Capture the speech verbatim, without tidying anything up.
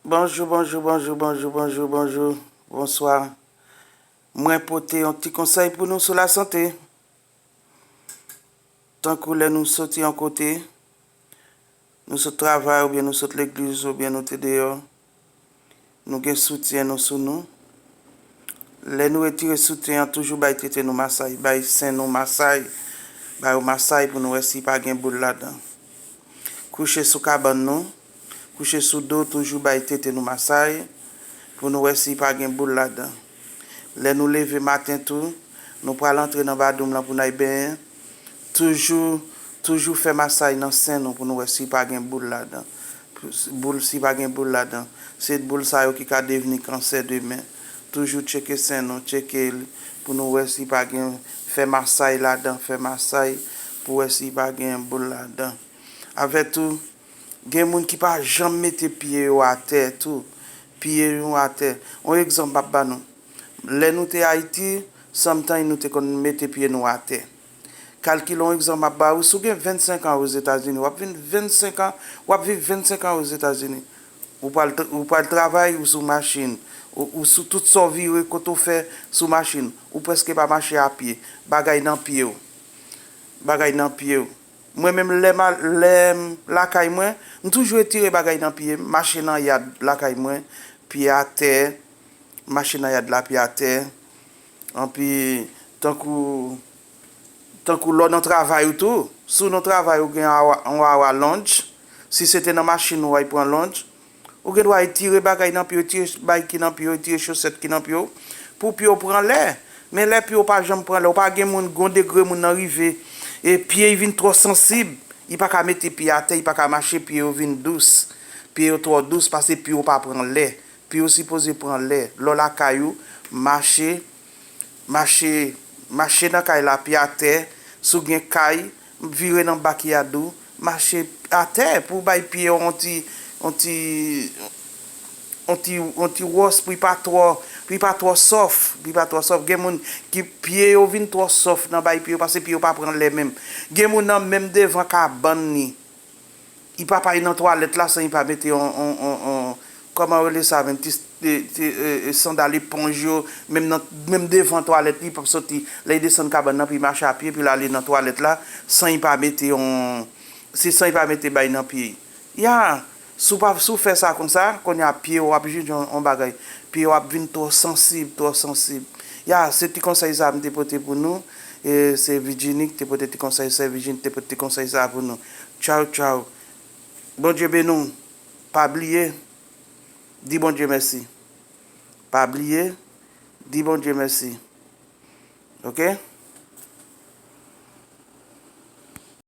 Bonjou, bonjou, bonjou, bonjou, bonjou, bonjou. Bonswa. Mwen pote yon ti konsèy pou nou sou lasante. Tankou lè nou soti yon kote, nou sot travay oubyen nou sot legliz oubyen nou te deyò, nou gen soutyen nou sou nou. Lè nou retire soutyen an, toujou bay tete nou masay, bay sen nou masay, ba yo masay pou nou wè si pa gen boul ladan. Kouche sou kabann nou, kouche sou do, toujou bay tete nou masay pou nou wè si pa gen boul ladan. Lè nou leve maten tou, nou pral antre nan badoum lan pou n al benyen, toujou, toujou fè masay nan sen nou pou nou wè si pa gen boul ladan. Boul, si pa gen boul ladan. Se boul sa yo ki ka devni kansè demen. Toujou tcheke sen nou, tcheke l pou nou wè si pa gen, fè masay ladan, fè masay pou wè si pa gen boul ladan. Avè tou, gen moun ki pa janm mete pye yo atè tou. Pye nou atè. Yon egzanp m ap ba nou. Lè nou te Ayiti, sometime nou te konn mete pye nou atè. Kalkile yon egzanp m ap ba ou, si w gen vennsenk an Ozetazini, w ap vin vennsenk an, w ap viv vennsenk an Ozetazini. Ou pral, ou pral travay, ou sou machin, ou, ou sou tout sa w vire, kote w fè sou machin, ou prèske pa mache a pye, bagay nan pye w. Bagay nan pye w. Mwen menm lè m al, lè m lakay mwen, m toujou retire bagay nan pye m, mache nan yad lakay mwen, pye atè, mache nan yad la, pye atè. Anpi, tankou, tankou lè w nan travay ou tou, si w nan travay ou gen awa, yon awa lonj, si se te nan machin ou al pran lonj, ou gen dwa retire bagay nan pye w, retire bay ki nan pye w, retire chosèt ki nan pye w, pou pye w pran lè. Men lè pye w pa janm pran lè, ou pa gen moun, gon degre moun nan rive, e pye y vin twò sansib, y pa ka mete pye atè, y pa ka mache, pye yo vin dous. Pye yo twò dous, pase pye w pa pran lè. Pye w sipoze pran lè. Lè w lakay ou, mache, mache, mache nan kay la, pye atè, si w gen kay, vire nan bakyad ou, mache atè pou w bay pye w yon ti, yon ti, yon ti, yon ti wòs pou y pa twò, pou y pa twò sòf, pou y pa twò sòf. Gen moun ki pye yo vin twò sòf nan bay pye yo, pase pye yo pa pran lè menm. Gen moun nan menm devan kabann li, y pa pral nan twalèt la san y pa mete yon, yon, yon, yon, kòman yo rele sa menm, ti, ti, ti, e, e, sandal eponj yo, menm nan, menm devan twalèt li, y p ap soti, lè y desann kabann nan, pou y mache a pye, pou l ale nan twalèt la, san y pa mete yon, se san y pa mete bay nan pye. Ya, si w pa, si w fè sa konsa, kounye a pye w ap jwenn yon, yon bagay. Pye w ap vin twò sansib, twò sansib. Ya, se ti konsèy sa a m te pote pou nou. E se Virginie ki te pote ti konsèy, sè Virginie te pote ti konsèy sa a pou nou. Tchaw, tchaw. Bondye beni w. Pa bliye, di Bondye mèsi. Pa bliye, di Bondye mèsi. Oke?